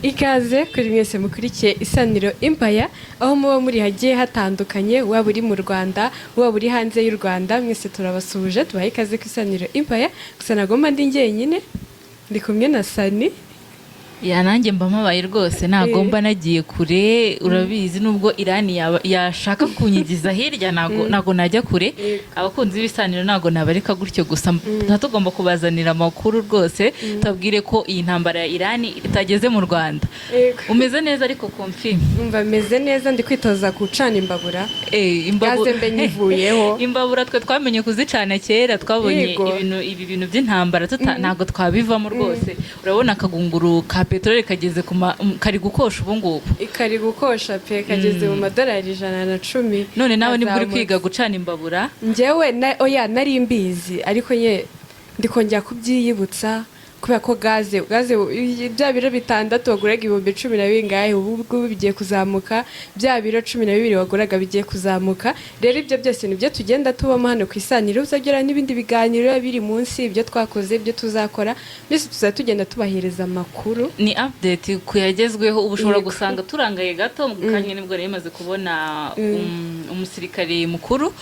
Ikaze kuri mwese mukurikiye Isaniro Empire, aho muba muri hagiye hatandukanye, waba uri mu Rwanda, waba uri hanze y'u Rwanda, mwese turabasuhuje, tubaha ikaze ku Isaniro Empire. Gusa nagomba ndi njyenyine, ndi kumwe na Sani. Ya, nanjye mba mpabaye rwose, ntabwo mba nagiye kure. Urabizi, nubwo Irani yashaka kunyigiza hirya, ntabwo najya kure. Abakunzi b'Isaniro ntabwo nabareka gutyo gusa, tuba tugomba kubazanira amakuru rwose, tubabwire ko iyi ntambara ya Irani itageze mu Rwanda. Umeze neza ariko, Komfi? Umva, meze neza, ndi kwitoza gucana imbabura. Gaze mbe nyivuyeho. Imbabura twe twamenye kuzicana kera, twabonye ibintu, ibi bintu by'intambara ntabwo twabivamo rwose. Urabona akagunguru ka peteroli kageze ku kari gukosha ubu ngubu. Kari gukosha pe, kageze mu madolari 110. None nawe nibwo uri Azamutse. kwiga gucana imbabura? Njyewe oya, nari mbizi, ariko nye ndi kongera kubyiyibutsa kubera ko gaze bya biro 6 waguraga ibihumbi cumi na bingahe, ubu ngubu bigiye kuzamuka, bya biro 12 waguraga bigiye kuzamuka. Rero ibyo byose nibyo tugenda tubamo hano ku Isaniro. Uzagera n'ibindi biganiro biba biri munsi, ibyo twakoze, ibyo tuzakora byose, tuzajya tugenda tubahereza amakuru. Ni update ku yagezweho. Ubu ushobora gusanga turangaye gato mu kanya, nibwo nari maze kubona umusirikare mukuru,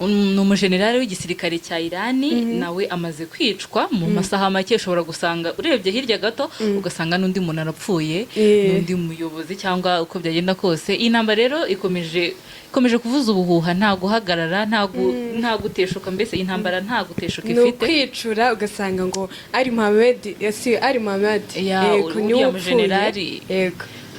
ni umujenerali w'igisirikare cya Irani, nawe amaze kwicwa mu masaha make. Ushobora gusanga urebye hirya gato ugasanga n'undi muntu arapfuye, n'undi muyobozi, cyangwa uko byagenda kose. Iyi ntambara rero ikomeje kuvuza ubuhuha, nta guhagarara, nta guteshuka. Mbese iyi ntambara nta guteshuka Ni ifite. ukwicura, ugasanga ngo ari Muhammad, si ari Muhammad. Ya, Yego, uriya niwe upfuye. mujenerali.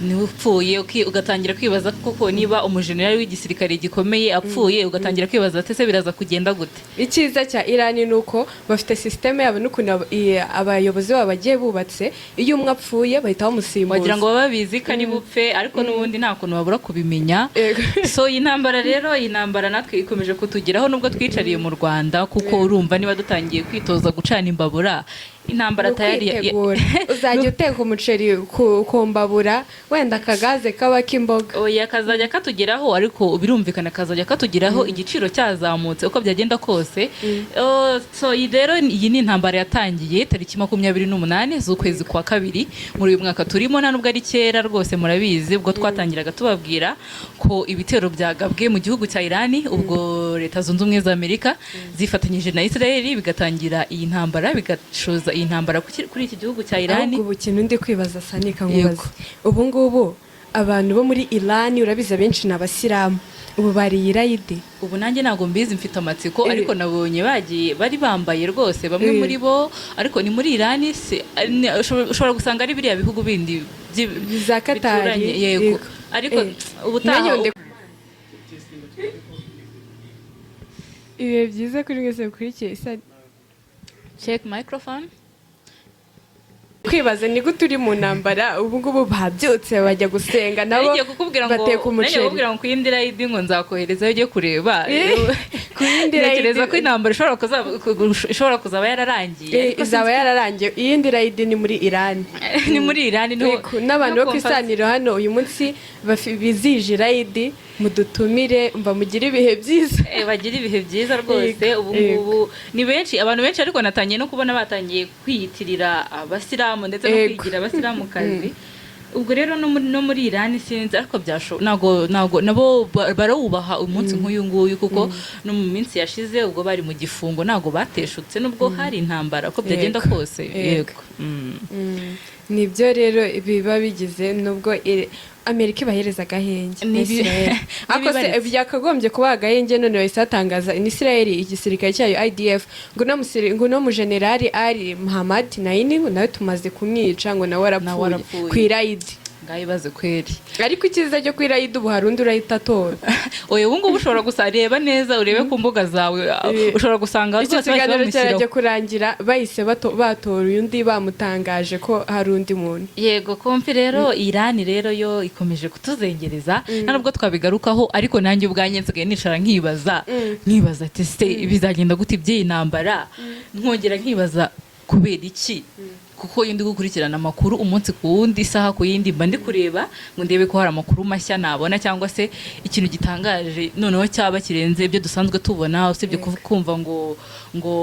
Niwe upfuye, ugatangira kwibaza koko niba umujenerali w'igisirikare gikomeye apfuye, ugatangira kwibaza ati: "Ese biraza kugenda gute?" Icyiza cya Irani ni uko bafite sisiteme yabo n'ukuntu abayobozi babo bagiye bubatse, iyo umwe apfuye bahita bamusimbuza. Wagira ngo baba babizi ko ari bupfe, ariko n'ubundi nta kuntu babura kubimenya. So iyi ntambara rero, iyi ntambara natwe ikomeje kutugeraho nubwo twicariye mu Rwanda, kuko urumva niba dutangiye kwitoza gucana imbabura, intambara Ni tayari ukwitegura, uzajya uteka umuceri ku mbabura, wenda akagaze kaba k'imboga. Oya, kazajya katugeraho, ariko birumvikana kazajya katugeraho igiciro cyazamutse uko byagenda kose. Oh, so iyi rero, iyi ni intambara yatangiye tariki 28 z'ukwezi kwa kabiri muri uyu mwaka turimo. Nta nubwo ari kera rwose, murabizi ubwo twatangiraga tubabwira ko ibitero byagabwe mu gihugu cya Irani, ubwo Leta Zunze Ubumwe za Amerika zifatanyije na Israel, bigatangira iyi ntambara, bigashoza iyi ntambara kuri iki gihugu cya Irani. Ahubwo ubu kintu ndi kwibaza, Sanika, nkubaza, ubu ngubu abantu bo muri Irani, urabizi abenshi ni abasilamu, ubu bariye irayidi? Ubu nanjye ntabwo mbizi, mfite amatsiko. Ariko nabonye bagiye bari bambaye rwose bamwe muri bo, ariko ni muri Irani se, ushobora gusanga ari biriya bihugu bindi Za Katari. bituranye, yego. Ariko ubutaha Nanjye ibihe byiza kuri mwese bikurikiye isa. Check microphone. Kwibaza ni gute uri mu ntambara, ubu ngubu babyutse bajya gusenga nabo, Nari ngiye kukubwira ngo bateka nari ngiye umuceri. kukubwira ngo ku yindi rayidi ngo nzakoherezayo ujye kureba. Ku yindi rayidi. Ntekereza ko intambara ishobora kuzaba yararangiye. Ariko Izaba yararangiye. Iyindi rayidi ni muri Irani. Ni muri Irani niho. Yego, n'abantu bo ku Isaniro hano uyu munsi bizije irayidi, mudutumire mba mugire ibihe byiza. Bagira ibihe byiza rwose. Ubu ngubu ni benshi, abantu benshi, ariko natangiye no kubona batangiye kwiyitirira abasilamu ndetse no kwigira abasilamukazi. Ubwo rero no muri Irani sinzi, ariko ntabwo nabo barawubaha umunsi nk'uyu nguyu, kuko no mu minsi yashize ubwo bari mu gifungo ntabwo bateshutse nubwo hari intambara, uko byagenda kose. Yego. Nibyo rero biba bigize, nubwo Amerika ibahereza agahenge na Israel. Ariko se N'ibibaretse. byakagombye kuba agahenge, none bahise batangaza in Israel, igisirikare cyayo IDF, ngo uno mujenerali Ali Muhammad Naini ngo nawe tumaze kumwica, ngo nawe Nawe arapfuye arapfuye. ku irayidi. Ngaho ibaze kweri. Ariko icyiza cyo ku irayidi, ubu hari undi urahita atora. Oya, ubu ngubu ushobora gusa reba neza, urebe ku mbuga zawe, ushobora gusanga Icyo rwose bahise kiganiro bamushyiraho. cyarajya kurangira bahise batora undi, bamutangaje ko hari undi muntu. Yego Komfi, rero Irani rero yo ikomeje kutuzengereza, nta nubwo twabigarukaho, ariko nanjye ubwanjye nsigaye nicara nkibaza ati: "Se bizagenda gute iby'iyi ntambara?" Nkongera nkibaza kubera iki. Kuko iyo ndi gukurikirana amakuru umunsi ku wundi, isaha ku yindi, mba ndi kureba ngo ndebe ko hari amakuru mashya nabona cyangwa se ikintu gitangaje noneho cyaba kirenze ibyo dusanzwe tubona, usibye kumva ngo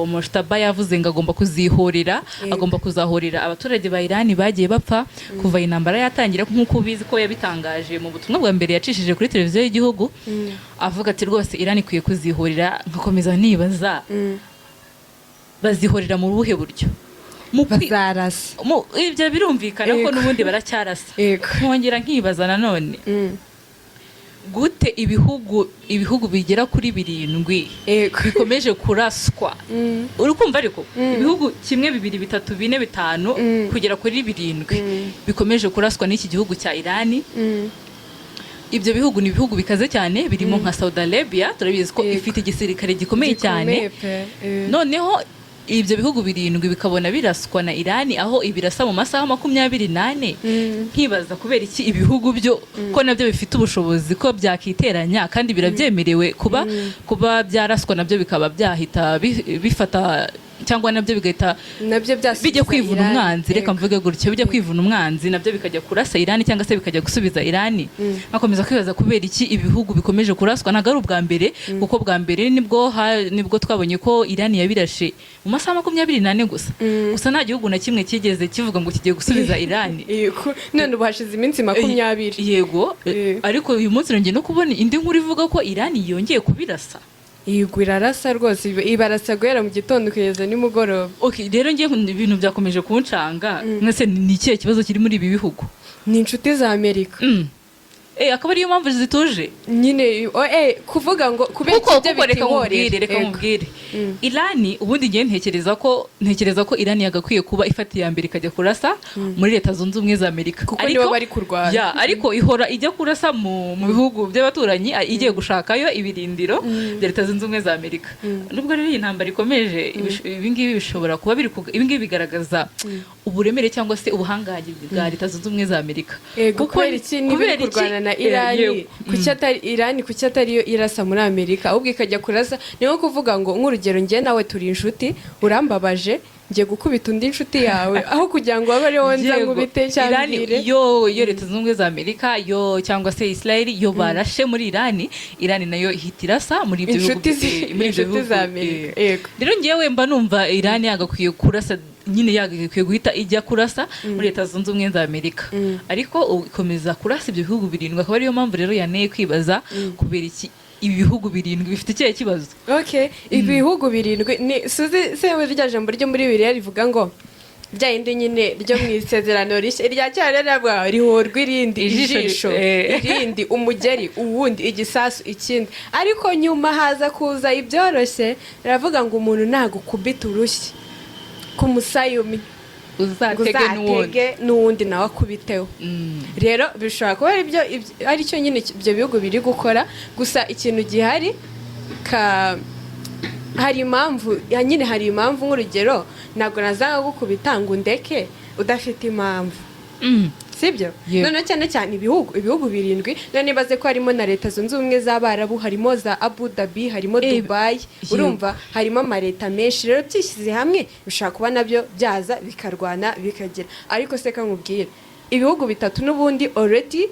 Mojtaba yavuze ngo agomba kuzihorera, agomba kuzahorera abaturage ba Irani bagiye bapfa kuva intambara yatangira, nk'uko ubizi ko yabitangaje mu butumwa bwa mbere yacishije kuri televiziyo y'igihugu, avuga ati rwose Irani ikwiye kuzihorera. Nkakomeza nibaza, bazihorera mu buhe buryo? Bazarasa. Ibyo birumvikana ko n'ubundi baracyarasa. Nkongera nkibaza nanone, gute ibihugu bigera kuri birindwi bikomeje kuraswa? Uri kumva? Ariko ibihugu kimwe, bibiri, bitatu, bine, bitanu, kugera kuri birindwi bikomeje kuraswa n'iki gihugu cya Irani. Ibyo bihugu ni ibihugu bikaze cyane, birimo nka Saudi Arabia, turabizi ko ifite igisirikare gikomeye cyane. Gikomeye pe. Noneho ibyo bihugu birindwi bikabona biraswa na Irani, aho ibirasa mu masaha 24. Nkibaza kubera iki ibihugu byo ko nabyo bifite ubushobozi ko byakiteranya, kandi birabyemerewe kuba byaraswa, nabyo bikaba byahita bifata cyangwa nabyo bigahita nabyo byasubiza bijya kwivuna Irani. umwanzi, reka mvuge gutyo, bijya kwivuna umwanzi, nabyo bikajya kurasa Irani cyangwa se bikajya gusubiza Irani. Nkakomeza kwibaza kubera iki ibihugu bikomeje kuraswa. Ntabwo ari ubwa mbere, kuko bwa mbere nibwo twabonye ko Irani yabirashe mu masaha 24 gusa. Gusa nta gihugu na kimwe cyigeze kivuga ngo kigiye gusubiza Irani. Yego. None ubu hashize iminsi 20. Yego. Ariko uyu munsi nongeye no kubona indi nkuru ivuga ko Irani yongeye kubirasa. Yego, irarasa rwose, ibarasa guhera mu gitondo kugeza nimugoroba. Okay, rero ngiye ibintu byakomeje kuncanga. Mwese ni ikihe kibazo kiri muri ibi bihugu? Ni inshuti za Amerika. Akaba ariyo mpamvu zituje. Nyine kuvuga ngo kubera Kuko iki ibyo kuko reka bitihorera. nkubwire, reka nkubwire, Irani ubundi ngiye ntekereza ko Irani yagakwiye kuba ifata iya mbere ikajya kurasa muri Leta Zunze Ubumwe za Amerika. Kuko nibo bari kurwana. Ya, ariko ihora ijya kurasa mu bihugu by'abaturanyi, igiye gushakayo ibirindiro bya Leta Zunze Ubumwe za Amerika. Nubwo rero iyi ntambara ikomeje, ibi ngibi bishobora kuba biri ibi ngibi bigaragaza uburemere cyangwa se ubuhangange bwa Leta Zunze Ubumwe za Amerika. Yego, kubera iki niba iri Kubera iki? kurwana na Irani, kuki atari Irani, kuki atari yo irasa muri Amerika, ahubwo ikajya kurasa? Ni nko kuvuga ngo, nk'urugero, njye nawe turi inshuti, urambabaje, ngiye gukubita undi inshuti yawe aho kugira ngo abe ariwo nza nkubite cyangwa Irani mbwire. Yo Leta Zunze Ubumwe za Amerika yo cyangwa se Israel yo barashe muri Irani, Irani nayo ihita irasa muri ibyo bihugu, Inshuti muri ibyo inshuti bihugu, za Amerika. Yego. Rero ngewe mba numva Irani yagakwiye kurasa nyine, yagakwiye guhita ijya kurasa muri Leta Zunze Ubumwe za Amerika, ariko ubu ikomeza kurasa ibyo bihugu birindwi. Akaba ariyo mpamvu rero yaneye kwibaza kubera iki ibi bihugu birindwi bifite ikihe kibazo. Okay, ibihugu birindwi ni suzi se rya jambo ryo muri Bibiliya rivuga ngo rya yindi nyine ryo mu Isezerano Rishya, irya kera rero riravuga rihorwa irindi Ijisho ijisho, irindi, umugeri uwundi, igisasu ikindi. Ariko nyuma haza kuza ibyoroshye, riravuga ngo umuntu nagukubita urushyi ku musaya umwe, ngo uzatege n'uwundi. Uzatege n'uwundi nawe akubiteho. Rero bishobora kuba ari byo aricyo nyine ibyo bihugu biri gukora. Gusa ikintu gihari ka hari impamvu ya nyine, hari impamvu. Nk'urugero, ntabwo nazanga gukubita ngo undeke udafite impamvu, sibyo? Yego. Noneho cyane cyane ibihugu birindwi, none nibaze ko harimo na Leta Zunze Ubumwe z'Abarabu, harimo za Abu Dhabi, harimo Dubai. Urumva harimo amaleta menshi. Rero byishyize hamwe bishobora kuba nabyo byaza bikarwana bikagira. Ariko se nkubwire, ibihugu bitatu n'ubundi already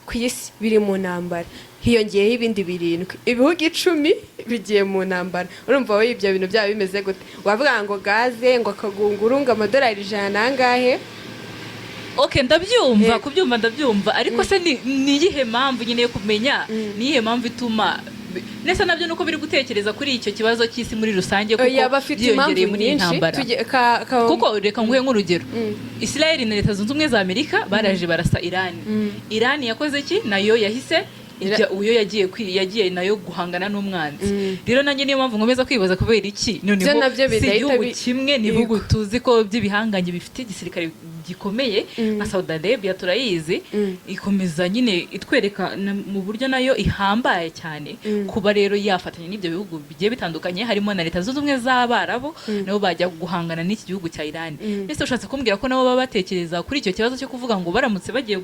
ku isi biri mu ntambara, hiyongeyeho ibindi birindwi, ibihugu 10 bigiye mu ntambara. Urumva wowe ibyo bintu byaba bimeze gute? Wavuga ngo gaze, ngo akagunguru, ngo amadolari 100 nangahe? Ok, ndabyumva. Kubyumva ndabyumva, ariko se ni iyihe mpamvu nyine yo kumenya, ni iyihe mpamvu ituma nese nabyo nuko biri gutekereza kuri icyo kibazo cy'isi muri rusange, kuko Oya, bafite impamvu byiyongereye muri iyi nyinshi. ntambara. Kuko reka nguhe nk'urugero, Israel na Leta Zunze Ubumwe za Amerika baraje barasa Irani. Irani yakoze iki? Nayo yahise ijya, uyo yagiye nayo guhangana n'umwanzi. Rero nanjye niyo mpamvu nkomeza kwibaza kubera iki noneho Byo nabyo si bidahita igihugu kimwe, ni ibihugu tuzi ko by'ibihangange bifite igisirikare gikomeye nka Saudi Arabia, turayizi, ikomeza nyine itwereka mu buryo nayo ihambaye cyane. Kuba rero yafatanya n'ibyo bihugu bigiye bitandukanye, harimo na Leta Zunze Ubumwe z'Abarabu, nabo bajya guhangana n'iki gihugu cya Iran, mbese ushatse kumbwira ko nabo baba batekereza kuri icyo kibazo cyo kuvuga ngo baramutse bagiye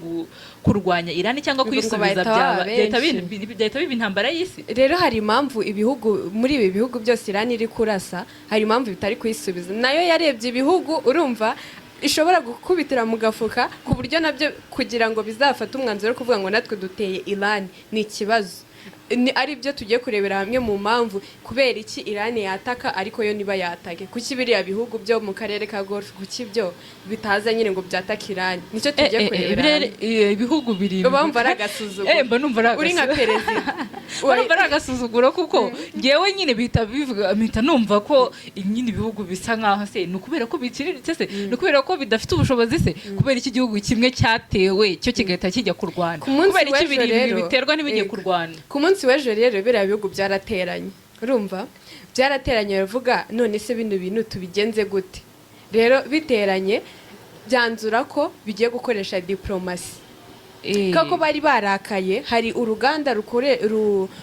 kurwanya Iran cyangwa Ngo kuyisubiza, bahita baba benshi. Byahita biba intambara y'isi. Rero hari impamvu ibihugu muri ibi bihugu byose Irani iri kurasa, hari impamvu bitari kuyisubiza. Nayo yarebye ibihugu, urumva. Ishobora gukubitira mu gafuka, ku buryo nabyo kugira ngo bizafate umwanzuro wo kuvuga ngo natwe duteye Iran ni ikibazo. Ni ari byo tugiye kurebera hamwe mu mpamvu kubera iki Iran yataka ariko yo niba yatake. Kuki biriya bihugu byo mu karere ka Gulf, kuki byo bitaza nyine ngo byatake Iran? Nicyo tugiye kurebera hamwe. Ibihugu birindwi. Uba wumva ari agasuzuguro. Mba numva ari Uri nka perezida. Mba numva ari agasuzuguro, kuko ngewe nyine bihita bivuga, mpita numva ko nyine ibihugu bisa nkaho se ni ukubera ko biciriritse, se ni ukubera ko bidafite ubushobozi, se kubera iki igihugu kimwe cyatewe cyo kigahita kijya kurwana? Ku munsi Kubera iki w'ejo birindwi rero, biterwa ntibijye kurwana? Ku munsi w'ejo rero biriya bihugu byarateranye, urumva, byarateranye baravuga: none se bino bintu tubigenze gute? Rero biteranye byanzura ko bigiye gukoresha diplomasi, kuko bari barakaye. Hari uruganda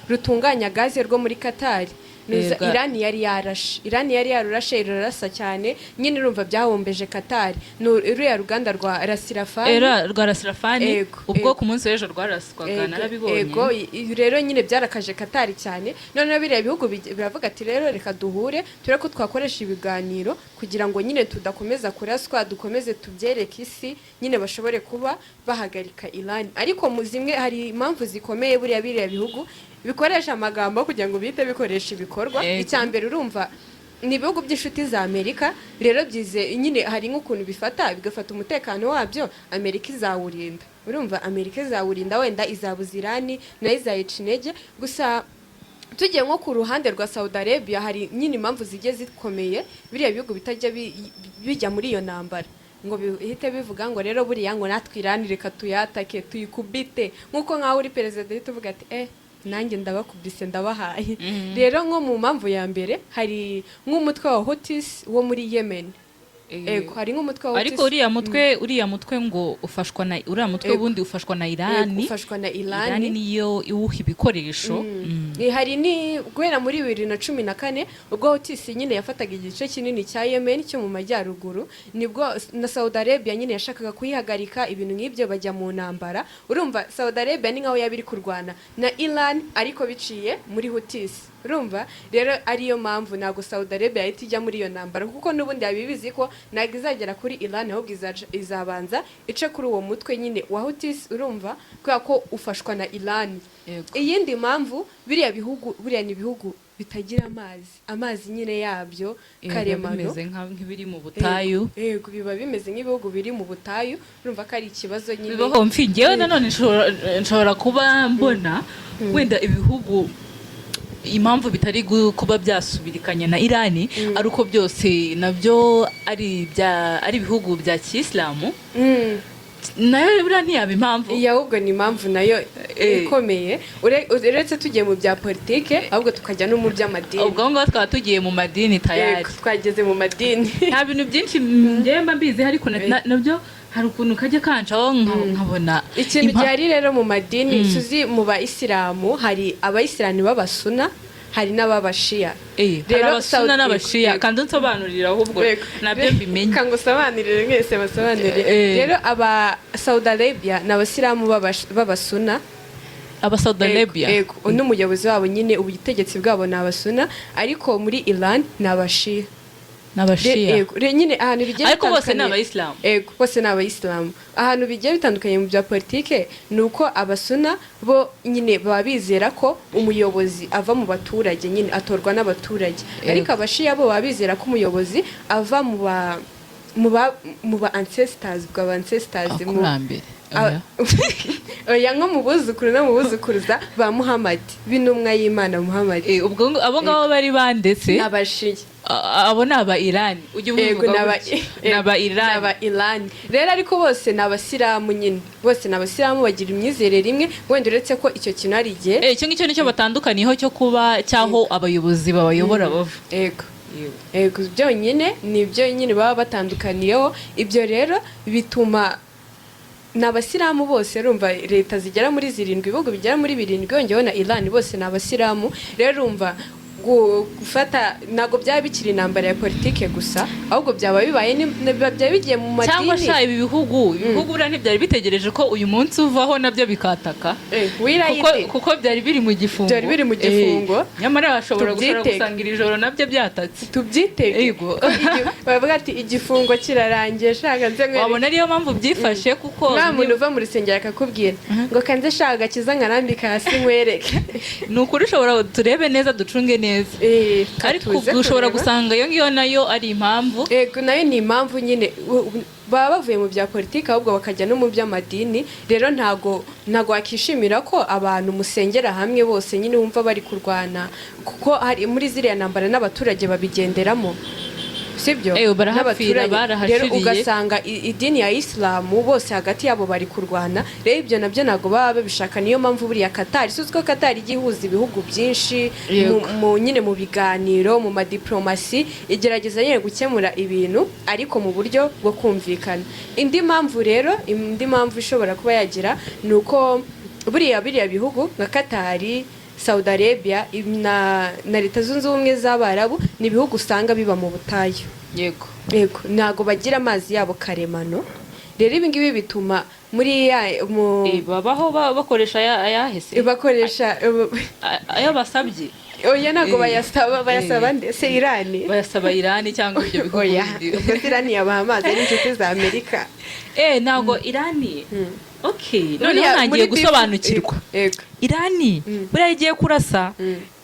rutunganya gaze rwo muri Katari. Irani yari yarashe, Irani yari yarurashe, irarasa cyane nyine. Urumva byahombeje Katari. Ni ruriya ruganda rwa Ras Laffan. Era rwa Ras Laffan. Ego, Ubwo ego. ku munsi w'ejo rwaraswaga. Narabibonye. Ego, rero nyine byarakaje Katari cyane. Noneho biriya bihugu biravuga ati: rero reka duhure turebe ko twakoresha ibiganiro kugira ngo nyine tudakomeza kuraswa, dukomeze tubyereke isi nyine bashobore kuba bahagarika Iran. Ariko mu zimwe hari impamvu zikomeye buriya biriya bihugu bikoresha amagambo kugira ngo bihite bikoresha ibikorwa. Icya mbere, urumva ni ibihugu by'inshuti za Amerika. Rero byize nyine hari nk'ukuntu bifata, bigafata umutekano wabyo, Amerika izawurinda. Urumva Amerika izawurinda, wenda izabuza Irani, nayo izayica intege. Gusa tugiye nko ku ruhande rwa Saudi Arabia, hari nyine impamvu zigiye zikomeye biriya bihugu bitajya bijya muri iyo ntambara ngo bihite bivuga ngo rero buriya ngo natwe Irani reka tuyatake, tuyikubite, nk'uko nkaho uri perezida uhita uvuga ati: eh, nanjye ndabakubise, ndabahaye. Rero nko mu mpamvu ya mbere hari nk'umutwe wa Houthis wo muri Yemen. Ego, hari nk'umutwe wa Ariko Houthis. uriya mutwe ngo ufashwa na uriya mutwe wundi ufashwa na Irani. Ufashwa na Irani. Irani niyo iwuha ibikoresho. Hari ni guhera muri 2014, ubwo Houthis nyine yafataga igice kinini cya Yemen cyo mu majyaruguru, nibwo na Saudi Arabia nyine yashakaga kuyihagarika, ibintu nk'ibyo, bajya mu ntambara. Urumva Saudi Arabia ni nkaho yaba iri kurwana na Iran ariko biciye muri Houthis. Urumva rero ariyo mpamvu ntabwo Saudi Arabia yahita ijya muri iyo ntambara, kuko n'ubundi yabibizi ko ntabwo izagera kuri Iran, ahubwo izabanza ice kuri uwo mutwe nyine wa Houthis, urumva, kubera ko ufashwa na Iran. Iyindi mpamvu, biriya bihugu buriya ni ibihugu bitagira amazi, amazi nyine yabyo Biba karemano. bimeze nk'ibiri mu butayu. Yego, biba bimeze nk'ibihugu biri mu butayu. Urumva ko ari ikibazo nyine. Bibaho mfi. Ngewe nanone nshobora kuba mbona wenda ibihugu impamvu bitari kuba byasubirikanya na Irani ari uko byose nabyo ari ibihugu bya kisilamu. Nayo buriya ntiyaba impamvu? Iyi ahubwo ni impamvu nayo ikomeye. Uretse tugiye mu bya politike, ahubwo tukajya no mu by'amadini. Ubwo ngaho twaba tugiye mu madini tayari. Yego, twageze mu madini. Nta bintu byinshi njyewe mba mbizi, ariko nabyo hari ukuntu kajya kancaho nkabona Ikintu gihari rero mu madini, tuzi mu bayisilamu hari abayisilamu b'abasuna, hari n'ab'abashiya. Hari Rero abasuna n'abashiya. Kandi unsobanurira ahubwo nabyo mbimenye. Kango usobanurire, mwese basobanurire. Rero aba Saudi Arabia ni abasilamu b'abasuna. Aba Saudi Arabia. Yego, n'umuyobozi wabo nyine, ubutegetsi bwabo ni abasuna, ariko muri Iran ni abashiya. N'abashiya. Yego, nyine ahantu bigiye Ariko bose ni bitandukanye- abayisilamu. Yego, bose ni abayisilamu. Ahantu bigiye bitandukanye mu bya politike ni uko abasuna bo nyine baba bizera ko umuyobozi ava mu baturage, nyine atorwa n'abaturage. Ariko abashiya bo baba bizera ko umuyobozi ava mu ba ancestors, bwa ba ancestors mu Abakurambere. Oya, nko mu buzukuru no mu buzukuruza ba Muhammad, b'intumwa y'Imana Muhammad. Ubwo abo ngabo bari bandetse. Abashiya. Abo ni aba Irani, ujye Yego, ubivuga ni aba gutyo. Ni aba Irani. Ni aba Irani rero, ariko bose ni abasilamu nyine, bose ni abasilamu, bagira imyizerere imwe, wenda uretse ko icyo kintu hari igihe Icyo ngicyo nicyo batandukaniyeho cyo kuba cy'aho abayobozi babayobora bava. Yego, byonyine ni ibyo nyine baba batandukaniyeho. Ibyo rero bituma ni abasilamu bose. Urumva leta zigera muri zirindwi, ibihugu bigera muri birindwi, yongeyeho na Iran, bose ni abasilamu. Rero urumva Gufata ntabwo byaba bikiri intambara ya politike gusa, ahubwo byaba bibaye byaba bigiye mu madini. Cyangwa sha, ibi bihugu buriya ntibyari bitegereje ko uyu munsi uvaho nabyo bikataka? Wirayite. Kuko byari biri mu gifungo. Byari biri mu gifungo. Nyamara bashobora gushobora Tubyitege. gusanga iri joro nabyo byatatse. Tubyitege. Yego. Ko bavuga ati igifungo kirarangiye, shaka nze nkwereke. Wabona ariyo mpamvu byifashe, kuko Nta muntu uva mu rusengero akakubwira ngo kanze shaka agakiza nkarambika hasi nkwereke. Ni ukuri, ushobora turebe neza, ducunge neza. Ariko Katuze ubwo ushobora kureba. gusanga iyo ngiyo nayo ari impamvu. Yego, nayo ni impamvu nyine. Baba bavuye mu bya politiki, ahubwo bakajya no mu by'amadini. Rero ntago wakishimira ko abantu musengera hamwe bose nyine wumva bari kurwana, kuko hari muri ziriya ntambara n'abaturage babigenderamo, sibyo? Barahapfira, N'abaturage. barahashiriye. Rero ugasanga idini ya Isilamu bose hagati yabo bari kurwana. Rero ibyo nabyo ntabwo baba babishaka. Niyo mpamvu buriya Katari, si uzi ko Katari ijya ihuza ibihugu byinshi mu nyine mu biganiro, mu madiplomasi, igerageza nyine gukemura ibintu ariko mu buryo bwo kumvikana. Indi mpamvu rero, indi mpamvu ishobora kuba yagira ni uko buriya biriya bihugu nka Katari, Saudi Arabia na Leta Zunze Ubumwe z'Abarabu ni ibihugu usanga biba mu butayu. Yego, ntabwo bagira amazi yabo karemano. Rero ibi ngibi bituma muri ya mu Babaho bakoresha ayahese. Bakoresha Ayo basabye. Oya, ntabwo bayasaba. Bayasaba ndetse Irani. Bayasaba Irani cyangwa ibyo bihugu Oya, bindi. ubwo se Irani yabaha amazi ari inshuti za Amerika? Ntabwo Irani, okay, noneho Buriya ntangiye muri beef- gusobanukirwa. Yego. Irani buriya igiye kurasa,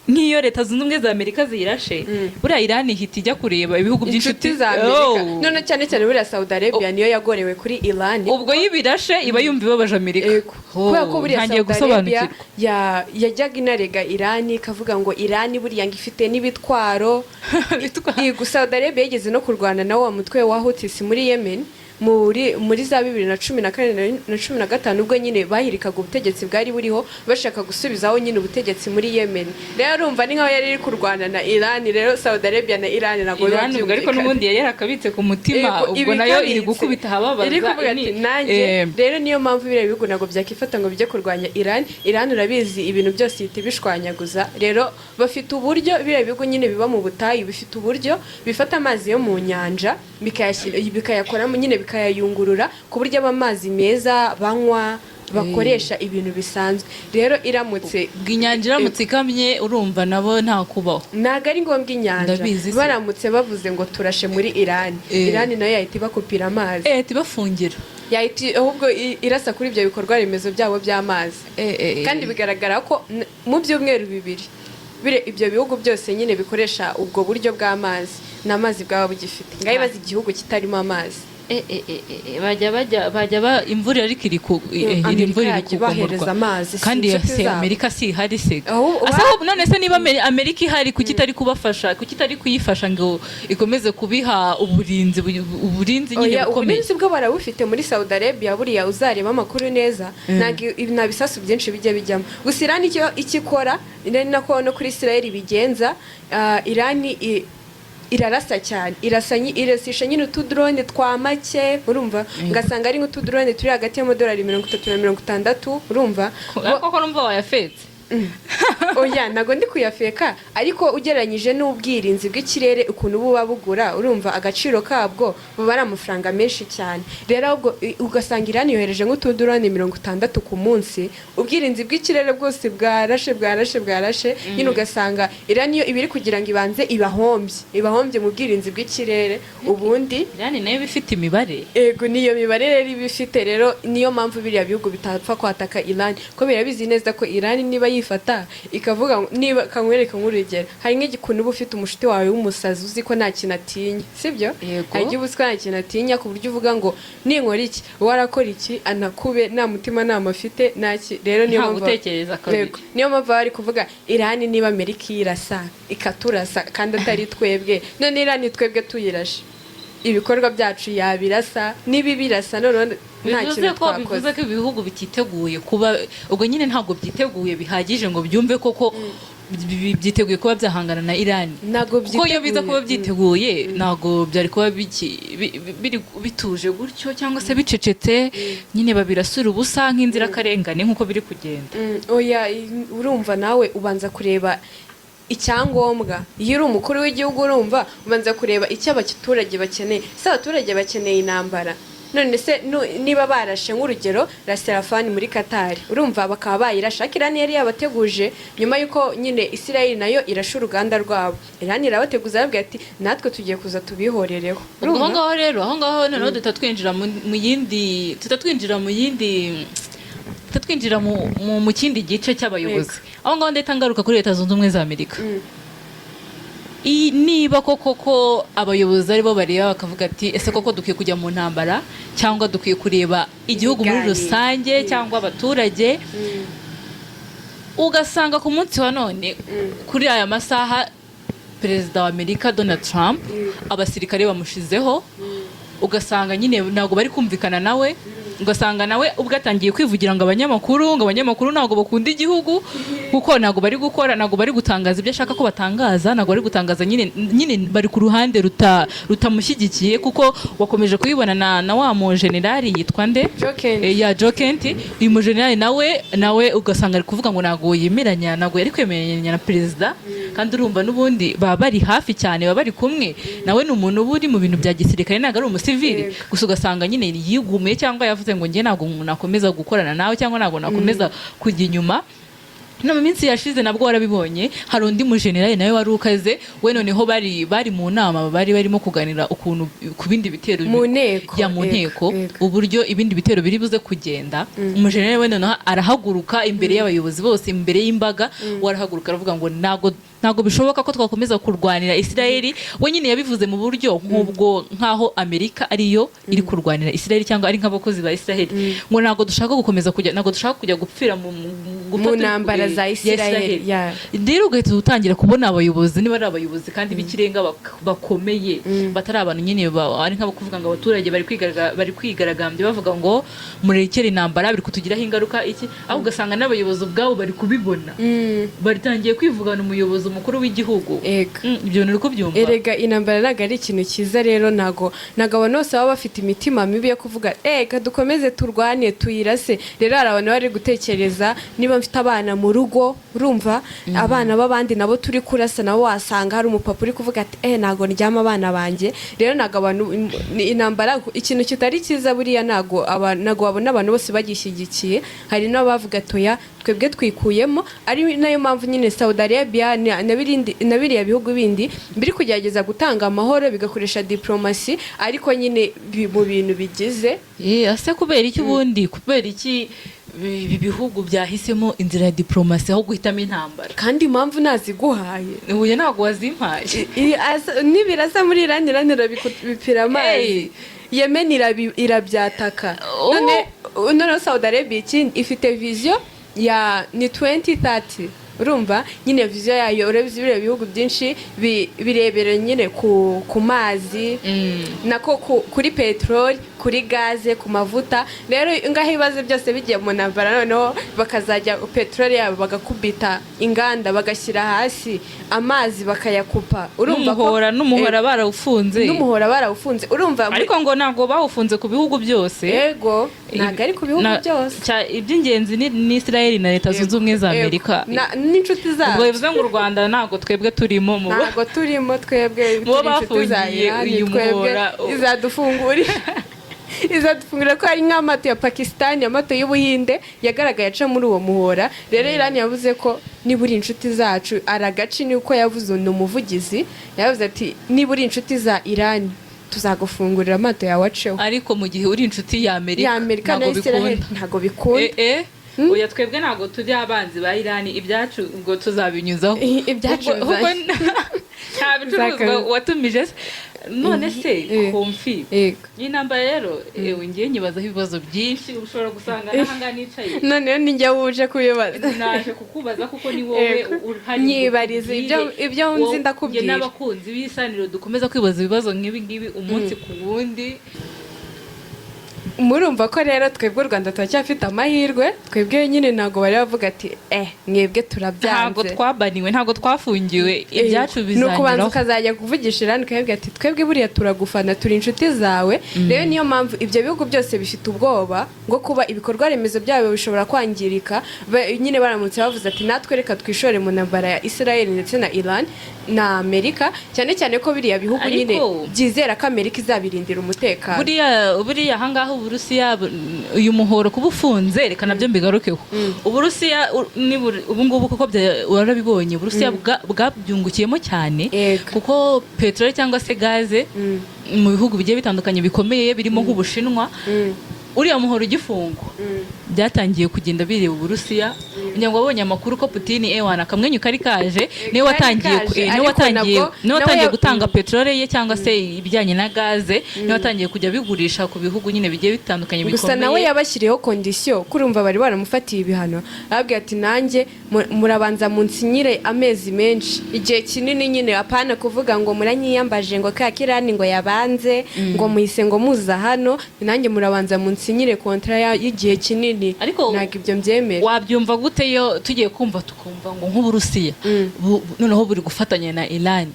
nk'iyo Leta Zunze Ubumwe za Amerika ziyirashe, buriya Irani ihita ijya kureba ibihugu by'inshuti Inshuti za Amerika. Oh. None cyane cyane buriya Saudi Arabia niyo yagorewe kuri Irani. Ubwo iyo ibirashe iba yumva ibabaje Amerika. Yego. Oh, Kubera ko buriya ntangiye Saudi Arabia gusobanukirwa. yajyaga inarega Irani, ikavuga ngo Irani buriya ngo ifite n'ibitwaro. Yego, Saudi Arabia yigeze no kurwana na wa mutwe wa Houthis muri Yemen muri za 2014 na 15, ubwo nyine bahirikaga ubutegetsi bwari buriho, bashaka gusubizaho nyine ubutegetsi muri Yemen. Rero urumva ni nkaho yari iri kurwana na Iran. Rero Saudi Arabia na Iran ntabwo biba Irani ubwo ariko byumvikana. n'ubundi yari yarakabitse ku mutima. Yego, Ubwo nayo iri ibikabitse. gukubita ahababaza. Iri kuvuga ati nanjye. Rero niyo mpamvu biriya bihugu ntabwo byakifata ngo bijye kurwanya Iran. Iran urabizi, ibintu byose ihita ibishwanyaguza. Rero bafite uburyo, biriya bihugu nyine biba mu butayu bifite uburyo bifata amazi yo mu nyanja, bikayakoramo nyine, bikayayungurura ku buryo aba amazi meza banywa, bakoresha ibintu bisanzwe. Rero iramutse Ubwo inyanja iramutse ikamye, urumva nabo nta kubaho. Ntabwo ari ngombwa inyanja. Ndabizi se. Baramutse bavuze ngo turashe muri Iran, Iran nayo yahita ibakupira amazi. Tibafungira. Yahita ahubwo irasa kuri ibyo bikorwa remezo byabo by'amazi. Kandi bigaragara ko mu byumweru 2 bire ibyo bihugu byose nyine bikoresha ubwo buryo bw'amazi nta mazi bwaba bugifite. Ngaho ibaze igihugu kitarimo amazi. Bajya ba imvura ariko iri ku Amerika imvura iri yajya ibahereza kugomorwa. amazi, si Kandi inshuti se zabo. Amerika si ihari se? Aho Asa ahubwo none se niba Amerika ihari, kuki itari kubafasha, kuki itari kuyifasha ngo ikomeze kubiha uburinzi, uburinzi nyine Oya, bukomeye? uburinzi bwo barabufite muri Saudi Arabia. Buriya uzareba amakuru neza, ntabwo nta bisasu byinshi bijya bijyamo. Gusa Iran icyo ikora ni nako no kuri Israel bigenza. Iran irarasa cyane, irasa irasisha nyine utudrone twa make, urumva, ugasanga ari nk'utudrone turi hagati y'amadolari 30 na 60, urumva. Koko numva wayafetse. Oya, ntabwo ndi kuyafeka, ariko ugereranyije n'ubwirinzi bw'ikirere ukuntu buba bugura, urumva agaciro kabwo buba ari amafaranga menshi cyane. Rero ahubwo ugasanga Irani yohereje nk'utudrone 60 ku munsi, ubwirinzi bw'ikirere bwose bwarashe, bwarashe, bwarashe nyine. Ugasanga Irani yo iba iri kugira ngo ibanze ibahombye, ibahombye mu bwirinzi bw'ikirere, ubundi Irani nayo iba ifite imibare. Ego, niyo mibare rero iba ifite. Rero niyo mpamvu biriya bihugu bitapfa kwataka Iran, ko birabizi neza ko Iran niba yifata ikavuga niba kankwereka nk'urugero, hari nk'igikuntu uba ufite umushuti wawe w'umusazi, uzi ko nta kintu atinya, sibyo? Yego. Hari igihe uba uzi ko nta kintu atinya, ku buryo uvuga ngo ninkora iki wowe arakora iki, anakube, nta mutima nama afite, nta ki. Rero niyo Nta mpamvu gutekereza kabiri. Yego. Niyo mpamvu bari kuvuga Iran, niba Amerika irasa ikaturasa kandi atari twebwe, none Iran twebwe tuyirashe ibikorwa byacu yabirasa, niba ibirasa noneho nta Bivuze kintu ko bivuze twakoze. ko ibihugu bititeguye kuba, ubwo nyine ntabwo byiteguye bihagije ngo byumve koko byiteguye kuba byahangana na Irani. Ntabwo Kuko iyo biza kuba byiteguye. byiteguye, ntabwo byari kuba biri bituje gutyo cyangwa se bicecetse nyine, babirasura ubusa nk'inzirakarengane nk'uko biri kugenda. Oya, urumva nawe ubanza kureba Icyangombwa, iyo uri umukuru w'igihugu, urumva ubanza kureba icyo abaturage bakeneye. Se abaturage bakeneye intambara? None se niba barashe, nk'urugero, Ras Laffan muri Katari, urumva bakaba bayirashe, ariko Irani yari yabateguje nyuma y'uko nyine Isirayeli nayo irashe uruganda rwabo, Irani irabateguza, arababwira ati: "Natwe tugiye kuza tubihorereho." Ubwo aho Urumva? ngaho rero, aho ngaho noneho duhita twinjira mu kindi gice cy'abayobozi. Aho ngaho ndahita ngaruka kuri Leta Zunze Ubumwe za Amerika. Niba koko ko abayobozi aribo bareba bakavuga ati: "Ese koko dukwiye kujya mu ntambara cyangwa dukwiye kureba igihugu muri Ibiganiro. rusange cyangwa abaturage?" Ugasanga ku munsi wa none, kuri aya masaha, Perezida wa Amerika Donald Trump abasirikare bamushizeho, ugasanga nyine ntabwo bari kumvikana nawe, ugasanga nawe ubwo atangiye kwivugira ngo abanyamakuru ntabwo bakunda igihugu, kuko ntabwo bari gukora, ntabwo bari gutangaza ibyo ashaka ko batangaza, ntabwo bari gutangaza nyine bari ku ruhande rutamushyigikiye, kuko wakomeje kubibona na wa mujenerali yitwa nde? Joe Kent. Ya, Joe Kent. Uyu mujenerali nawe ugasanga ari kuvuga ngo ntabwo yemeranya, ntabwo yari kwemeranya na perezida, kandi urumva n'ubundi baba bari hafi cyane, baba bari kumwe. Nawe ni umuntu uba uri mu bintu bya gisirikare, ntabwo ari umusivili. Gusa ugasanga nyine yigumiye cyangwa yavuze ngo: "Njye ntabwo nakomeza gukorana nawe cyangwa ntabwo nakomeza kujya inyuma." No mu minsi yashize nabwo warabibonye, hari undi mujenerali nawe wari ukaze we, noneho bari mu nama, bari barimo kuganira ukuntu ku bindi bitero Mu nteko. Ya, mu nteko, uburyo ibindi bitero biri buze kugenda. Umujenerali we noneho arahaguruka imbere y'abayobozi bose, imbere y'imbaga, we arahaguruka aravuga ngo ntabwo bishoboka ko twakomeza kurwanira Isirayeli. We nyine yabivuze mu buryo nk'ubwo, nk'aho Amerika ariyo iri kurwanira Isirayeli cyangwa ari nk'abakozi ba Isirayeli, ngo ntabwo dushaka gukomeza kujya, ntabwo dushaka kujya gupfira mu gupfa Mu ntambara za ya Isirayeli, ya. Rero ugahita utangira kubona abayobozi, niba ari abayobozi kandi b'ikirenga bakomeye, batari abantu nyine ari nk'abo kuvuga ngo abaturage bari kwigaragambya bavuga ngo murekere intambara, biri kutugiraho ingaruka iki, aho ugasanga n'abayobozi ubwabo bari kubibona, batangiye kwivugana umuyobozi mukuru w'igihugu. Ibyo bintu uri kubyumva? Erega intambara ntabwo ari ikintu cyiza. Rero ntabwo abantu bose baba bafite imitima mibi yo kuvuga: "Eka dukomeze turwane, tuyirase." Rero hari abantu bari gutekereza, niba mfite abana mu rugo, urumva abana b'abandi nabo turi kurasa, nabo wasanga hari umupapa uri kuvuga ati: "Ntabwo ndyama abana banjye." Rero ntabwo abantu ni intambara ikintu kitari cyiza buriya, ntabwo wabona abantu bose bagishyigikiye. Hari n'abavuga: "Toya, twebwe twikuyemo." Ari nayo mpamvu nyine Saudi Arabia na biriya bihugu bindi biri kugerageza gutanga amahoro, bigakoresha diplomasi, ariko nyine mu bintu bigize. Ase kubera iki ubundi, kubera iki ibi bihugu byahisemo inzira ya diplomasi aho guhitamo intambara? Kandi impamvu naziguhaye. Uyu ntabwo wazimpaye. Nibirasa muri Irani, Irani irabipira amazi. Yemen irabyataka. Oh. None Saudi Arabia ikindi ifite vision ya ni 2030. Urumva nyine vision yayo, urebye biriya bihugu byinshi birebera nyine ku mazi, nako kuri peteroli, kuri gaze, ku mavuta. Rero ngaho ibibazo byose bigiye mu ntambara, noneho bakazajya peteroli yabo bagakubita, inganda bagashyira hasi, amazi bakayakupa, urumva ko N'umuhora barawufunze. N'umuhora barawufunze, urumva Ariko ngo ntabwo bawufunze ku bihugu byose. Yego, ntabwo ari ku bihugu byose. Iby'ingenzi ni Israel na Leta Zunze Ubumwe za Yego. Amerika. N'inshuti Ubwo zacu. bivuze ngo u Rwanda ntabwo twebwe turimo mu Ntabwo turimo twebwe. Mu bo Turi inshuti za bafungiye Irani, uyu twebwe muhora. Izadufungurira ko hari nk'amato ya Pakisitani, amato y'Ubuhinde yagaragaye aca muri uwo muhora. Rero Irani yavuze ko niba uri inshuti zacu, aragaci ni uko yavuze, ni umuvugizi, yavuze ati: "Niba uri inshuti za Irani, tuzagufungurira amato yawe aceho." Ariko mu gihe uri inshuti ya Amerika, Ya Amerika na ntabwo Israel, bikunda. ntabwo bikunda. Oya, twebwe ntabwo turi abanzi ba Irani, ibyacu ubwo tuzabinyuzaho. Ibyacu Ubwo nta bicuruzwa watumije se? None se Komfi, Yego. iyi ntambara rero, ewe, ngiye nyibazaho ibibazo byinshi, ushobora gusanga n'ahangaha nicaye Noneho ninjye wuje kubibaza. Naje kukubaza kuko ni wowe uhari ngo Nyibarize utubwire. ibyo nzi Wowe, ndakubwira. njye n'abakunzi b'isaniro dukomeza kwibaza ibibazo nk'ibi ngibi umunsi ku wundi. Murumva ko rero twebwe u Rwanda turacyafite amahirwe. Twebwe nyine ntabwo bari bavuga ati mwebwe Ntabwo turabyanze. twabaniwe, ntabwo twafungiwe, ibyacu Ni ukubanza bizanyuraho. ukazajya kuvugisha Iran, ukababwira ati: "Twebwe buriya turagufana, turi inshuti zawe." Rero niyo mpamvu ibyo bihugu byose bifite ubwoba bwo kuba ibikorwa remezo byabo bishobora kwangirika. Nyine baramutse bavuze ati: "Natwe reka twishore mu ntambara ya Israel ndetse na Iran na Amerika," cyane cyane ko biriya bihugu nyine byizera ko Amerika izabirindira umutekano. Buriya ahangaha Uburusiya uyu muhoro kuba ufunze, reka nabyo mbigarukeho. Uburusiya ubu ngubu kuko warabibonye, Uburusiya bwabyungukiyemo cyane, kuko peteroli cyangwa se gaze mu bihugu bigiye bitandukanye bikomeye birimo nk'Ubushinwa, uriya muhoro ugifungwa byatangiye kugenda bireba Uburusiya. Kugira ngo wabonye amakuru ko Putin, ewana, akamwenyu kari kaje, niwe Kari watangiye kaje, niwe ariko watangiye niwe nawe watangiye gutanga peteroli ye cyangwa se ibijyanye na gaze, niwe watangiye kujya bigurisha ku bihugu nyine bigiye bitandukanye Gusa nawe bikomeye. yabashyiriyeho condition. Kurumva bari baramufatiye ibihano, arababwira ati: "Nanjye murabanza munsinyire amezi menshi, igihe kinini nyine, apana kuvuga ngo muranyiyambaje ngo ka kirani ngo yabanze ngo muhise ngo muza hano. Nanjye murabanza munsinyire contrat y'igihe kinini." Ariko Ntabwo ibyo mbyemera. wabyumva gute iyo tugiye kumva tukumva ngo nk'Uburusiya noneho buri gufatanya na Iran?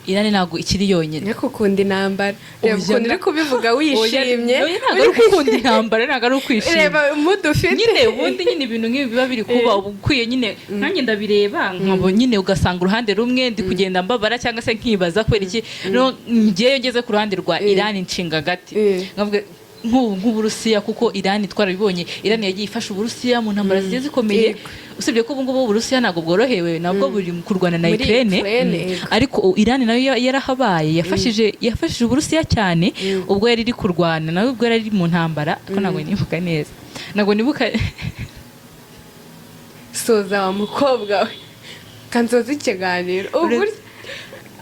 Iran ntabwo ikiri yonyine. Ariko ukunda intambara, reba Oya, ukuntu uri kubivuga wishimye. Oya, ntabwo ari ugukunda intambara, ntabwo ari ukwishima. Reba mood ufite. Nyine ubundi nyine ibintu nk'ibi biba biri kuba, uba ukwiye nyine, nkanjye ndabireba nkabo nyine, ugasanga uruhande rumwe ndi kugenda mbabara cyangwa se nkibaza kubera iki. No ngewe ngeze ku ruhande rwa Iran nshinga agati, nkavuga nk'ubu nk'uburusiya, kuko Iran twarabibonye, Iran yagiye ifasha Uburusiya mu ntambara zigiye zikomeye. Usibye ko ubu ngubu Uburusiya ntabwo bworohewe, nabwo buri mu kurwana na Muri Ukraine. Ukraine, yego. Ariko Iran nayo yarahabaye, yafashije Uburusiya cyane ubwo yari iri kurwana nawe, ubwo yari ari mu ntambara, ariko ntabwo nibuka neza, ntabwo nibuka. Soza wa mukobwa we, kansoza ikiganiro ubu.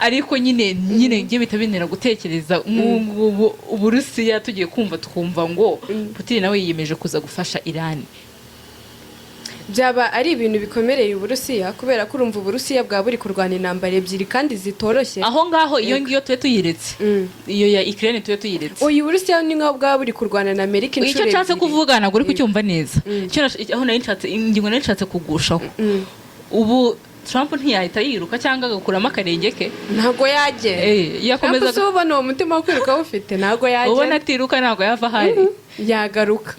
Ariko nyine njye bihita bintera gutekereza nk'ubu ngubu Uburusiya tugiye kumva twumva ngo Putin nawe yiyemeje kuza gufasha Iran. Byaba ari ibintu bikomereye Uburusiya, kubera ko urumva Uburusiya bwaba buri kurwana intambara ebyiri kandi zitoroshye. Aho ngaho iyo ngiyo tube tuyiretse, iyo ya Ukraine tube tuyiretse. Uyu Burusiya ni nkaho bwaba buri kurwana na Amerika Icyo inshuro nshatse ebyiri. kuvuga ntabwo uri kucyumva neza. Aho nari nshatse, ingingo nari nshatse kugushaho, ubu Trump ntiyahita yiruka cyangwa agakuramo akarenge ke? Ntabwo yagenda. Iyo akomeza Trump se ubona uwo mutima wo kwiruka awufite? Ntabwo ubona yagenda. Atiruka, ntabwo yava ahari. Yagaruka,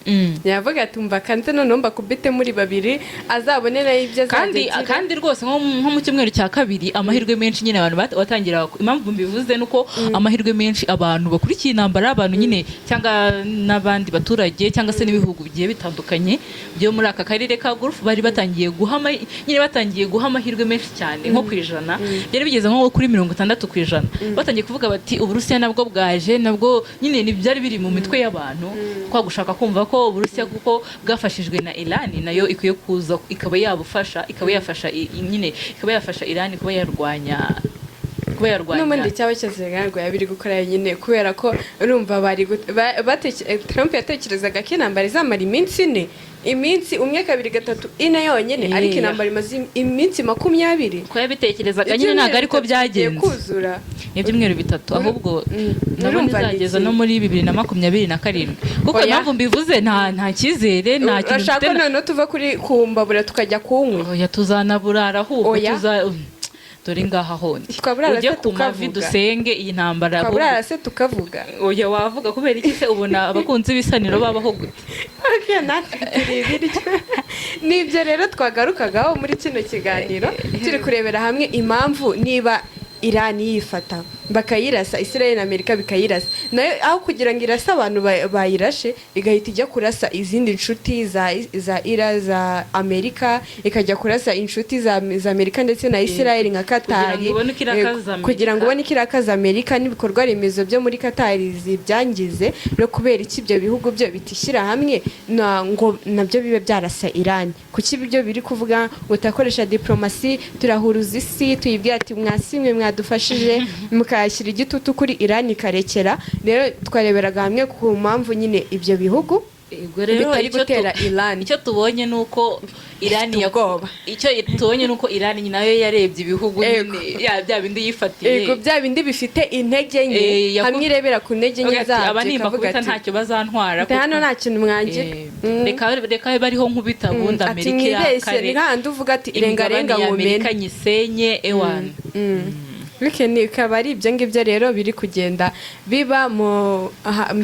yavuga ati: "Umva kanze noneho mbakubite muri babiri," azabone nayo ibyo azajya Kandi agira. kandi rwose nko mu cyumweru cya kabiri, amahirwe menshi nyine abantu batangira. Impamvu mbivuze nuko amahirwe menshi abantu bakurikiye intambara, abantu nyine cyangwa n'abandi baturage cyangwa se n'ibihugu bigiye bitandukanye byo muri aka karere ka Gulf, bari batangiye guha nyine batangiye guha amahirwe menshi cyane, nko ku ijana byari bigeze nko kuri 60%, batangiye kuvuga bati: "Uburusiya nabwo bwaje." Nabwo nyine ni byari biri mu mitwe y'abantu kwa gushaka kumva ko Uburusiya, kuko bwafashijwe na Iran, nayo ikwiye kuza ikaba yabufasha, ikaba yafasha nyine ikaba yafasha Iran kuba yarwanya. N'ubundi cyaba cyose ntabwo yabiri gukora nyine, kubera ko urumva bari Trump yatekerezaga ko intambara izamara iminsi 4, iminsi umwe, kabiri, gatatu, ine yonyine, ariko intambara imaze iminsi 20. Ko yabitekerezaga nyine ntabwo ariko Ibyumweru 3 bigiye byagenze. kuzura. Ni ibyumweru 3 ahubwo. Ndabona Urumva ni izageza iki? no muri 2027, kuko Oya. impamvu mbivuze, nta cyizere, nta kintu Urashaka mfite ko noneho tuva kuri ku mbabura tukajya kunywa? Oya, tuzanaburara ahubwo. Oya. Tuza dore ngaha hondi Twaburara ujye se ku mavi tukavuga. dusenge iyi ntambara ahubwo. Twaburara se tukavuga? Oya, wavuga kubera iki se? Ubona abakunzi b'isaniro babaho gute? Okay, natwe turi ibiryo. Nibyo rero twagarukagaho muri kino kiganiro, turi kurebera hamwe impamvu niba Iran yifata bakayirasa, Israel na Amerika bikayirasa, nayo aho kugira ngo irase abantu bayirashe, igahita ijya kurasa izindi nshuti za ira za Amerika, ikajya kurasa inshuti za Amerika ndetse na Israel nka Katari. Kugira ngo ubone uko irakaza Yego, Amerika. kugira ngo ubone ko irakaza Amerika n'ibikorwa remezo byo muri Katari zibyangize. No kubera iki ibyo bihugu byo bitishyira hamwe ngo nabyo bibe byarasa Iran? Kuki ibyo biri kuvuga ngo turakoresha diplomasi, turahuruza isi, tuyibwira ati: "Mwasimwe, mwadufashije," mukayashyira igitutu kuri Iran ikarekera? Rero twareberaga hamwe ku mpamvu nyine ibyo bihugu Ubwo rero bitari icyo gutera Iran. Icyo tubonye ni uko Iran Ifite ubwoba. Icyo tubonye ni uko Iran nayo yarebye ibihugu nyine ya bya bindi yifatiye. Yego, bya bindi bifite intege nke, hamwe irebera ku ntege nke Avuga ati, zabyo, aba nimba ikavuga kubita ati, ntacyo bazantwara. "Ati, hano nta kintu mwangira." Reka bariho nkubita, ubundi Ati Amerika mwibeshye, irakare. Ni hahandi uvuga ati renga Imigabane renga ya nkumene. Amerika nyisenye ewana. Bityo bikaba ari ibyo ngibyo rero biri kugenda biba mu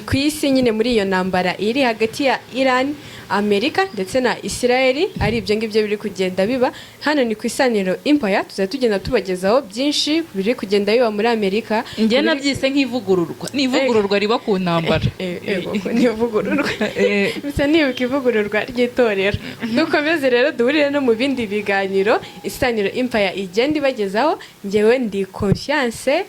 ku isi nyine, muri iyo ntambara iri hagati ya Iran, Amerika ndetse na Israel. Ari ibyo ngibyo biri kugenda biba. Hano ni ku Isaniro Empire, tuzajya tugenda tubagezaho byinshi biri kugenda biba muri Amerika. Njye nabyise nk'ivugururwa, ni ivugururwa riba ku ntambara. Ego, ni ivugururwa bisa, nibuka ivugururwa ry'itorero. Dukomeze rero duhurire no mu bindi biganiro Isaniro Empire igenda ibagezaho. Ngewe ndi Confiance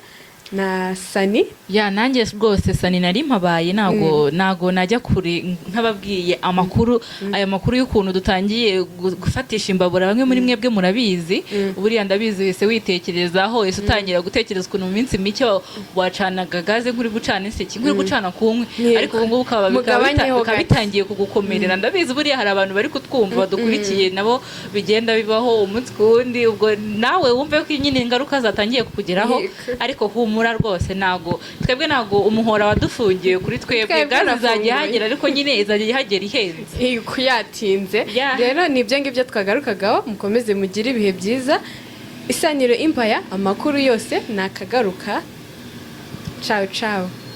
na Sani. Ya, nanjye rwose Sani nari mpabaye, ntago najya kure nk'ababwiye amakuru, aya makuru y'ukuntu dutangiye gufatisha imbabura. Bamwe muri mwebwe murabizi, buriya ndabizi wese witekerezaho, wese utangira gutekereza ukuntu mu minsi mike wacanaga gaze nk'uri gucana inseke, nk'uri gucana ku nkwi, ariko ubu ngubu Mugabanyeho bikaba gake. bitangiye kugukomerera. Ndabizi buriya hari abantu bari kutwumva badukurikiye, nabo bigenda bibaho umunsi ku wundi. Ubwo nawe wumve ko nyine ingaruka zatangiye kukugeraho. Ariko humura rwose, ntago twebwe, ntago umuhora wadufungiye kuri twebwe. Twebwe Gaze izajya urafunguye. ihagera, ariko nyine izajya ihagera ihenze. Yego, yatinze. Rero ni ibyo ngibyo twagarukagaho. Mukomeze mugire ibihe byiza. Isaniro Empire, amakuru yose ni akagaruka. Ciao ciao.